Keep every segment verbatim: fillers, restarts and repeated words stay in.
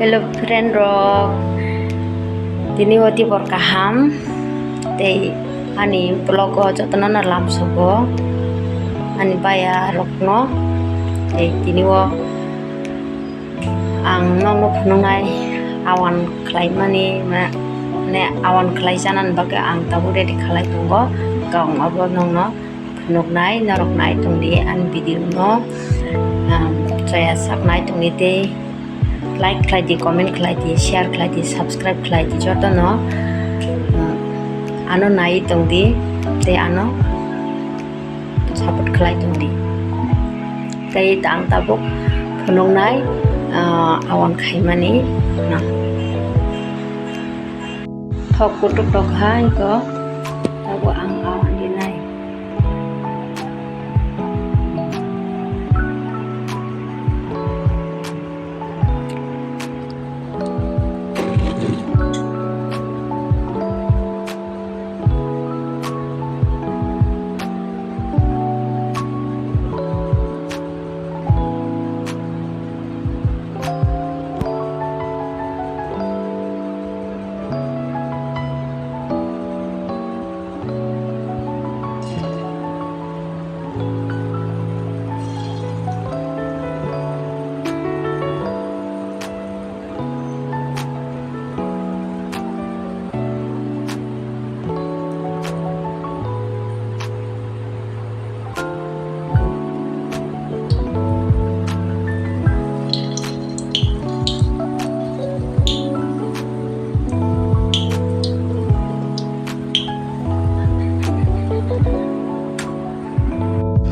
Hello friend rok, tini o tibor kaham tei ani vlog o jotono no lamsogo ani baya rokno. Tei tini o ang nokno phunuknai awan khlaimani, mane awan khlai janani bagwi ang tabuk ready khlai tongo. Khe ang obo nokno phunuknai, norok nai tongdi ani video no, um, chaya sak nai tongdi tei like khlai di, comment khlai di, share khlai di, subscribe khlai di jotono, um, ano nai tongdi tei ano support khlai tongdi. Tei ang tabuk phunuknai, uh, awan khaimani no. Thok kutuk rok hai ko tabuk ang awan rinai.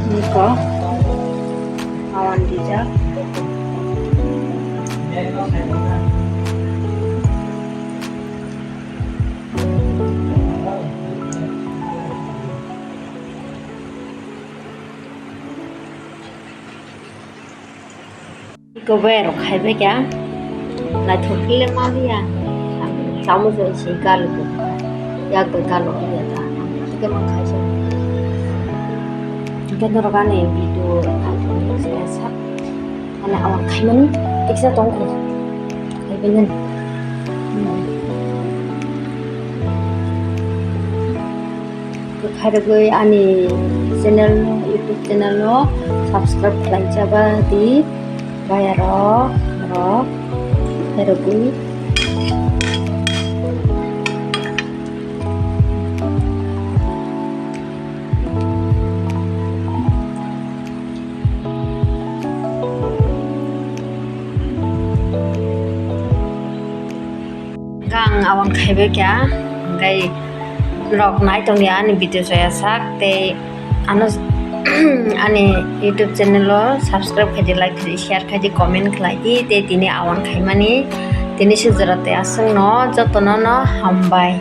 Niko awan dijak. Iko bai rok khai bai kha. Naithok khe le ma ya. Chamo je si galo. Yak bai galo ya ta. Khe ma khai se. Khe norok ani video khai se sa. Ani awan khaimani tiksa tong kho. Khai bai nani. Khairogwi ani channel no, YouTube channel no subscribe khlai chaba di, bayarok, rok, khairogwi. Ang awan khaibai kha, hwnkhe norok nai tongdi ani video chaya sak tei ano ani YouTube channel o subscribe khaidi, like khaidi, share khaidi, comment khlaidi tei tini awan khaimani tini sujara tei aswkno jotono no hambai.